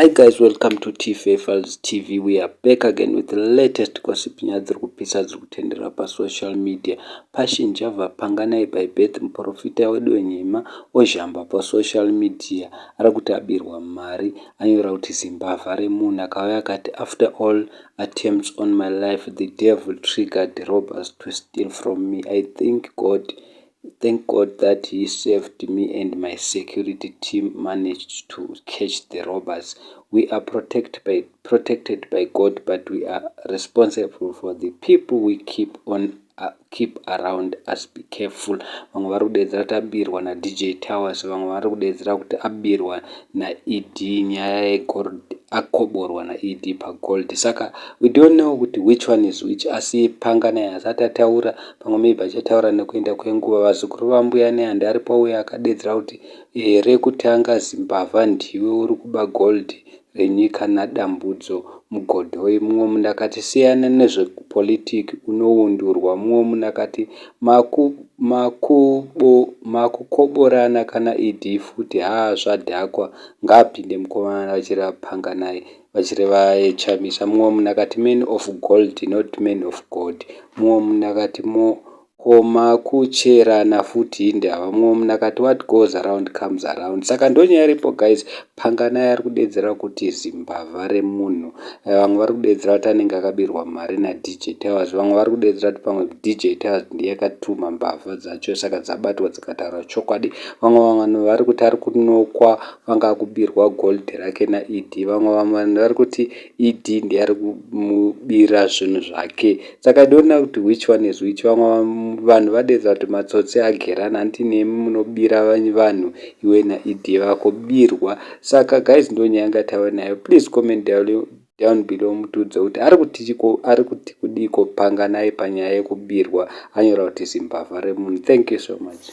Hi guys, welcome to TFA Files TV. We are back again with the latest gossip. Nyaya dziri kupisa dziri kutenderera pasocial media. Passion Java Panganai by birth, muprofita wedu wenyema, ozhamba pasocial media. Ari kuti abirwa mari. Anyora kuti zimbavha remunhu. Akauya akati, "After all attempts on my life, the devil triggered robbers to steal from me. I think God Thank God that he saved me and my security team managed to catch the robbers. We are protected by God, but we are responsible for the people we keep around us. Be careful." Vamwe vari kudedzera kuti abirwa naDJ Towers, vamwe vari kudedzera kuti abirwa naED, nyaya yegold, akoborwa naED pagold. Saka we don't know kuti which one is which, asi Panganai asati ataura. Pamwe maybe achataura nekuenda kwenguva. Vazukuru vambuya Nehanda aripo uyo akadedzera kuti rekutanga zimbavha ndiwe uri kuba gold renyika naDambudzo Mugodhoi. Mumwe munhu akati siyana nezvepolitiki unoundurwa. Mumwe munhu akati makukoborana kana ED futi, haa zvadhakwa, ngaapinde mukomana, vachireva Panganai, vachireva Chamisa. Mumwe munhu akati man of gold, not man of God. Mumwe munhu akati komakucherana futi indava. Mumwe munhu akati what goes around comes around. Saka ndonyaya iripo guys. Panganai ari kudedzera kuti zimbavha remunhu. Vamwe vari kudedzera kuti anenge akabirwa mari naDJ Towers. Vamwe vari kudedzera kuti pamwe DJ Towers ndiye akatuma mbavha dzacho, saka dzabatwa dzikataura chokwadi. Vamwe vanhu vari kuti ari kunokwa, vanga kubirwa gold rake naED. Vamwe vanhu vari kuti ED ndiye ari kumubira zvinhu zvake. Saka ndinoona kuti which one is which. Vamwe vanhu vadedza kuti matsotsi agerana, handiti nemi munobira vanhu, iwe naED vako birwa. Saka guys, ndonyaya yanga tauya nayo. Please comment down below mutiudze kuti ari kuti kudiko Panganai panyaya yekubirwa. Anyora kuti zimbavha remunhu. Thank you so much.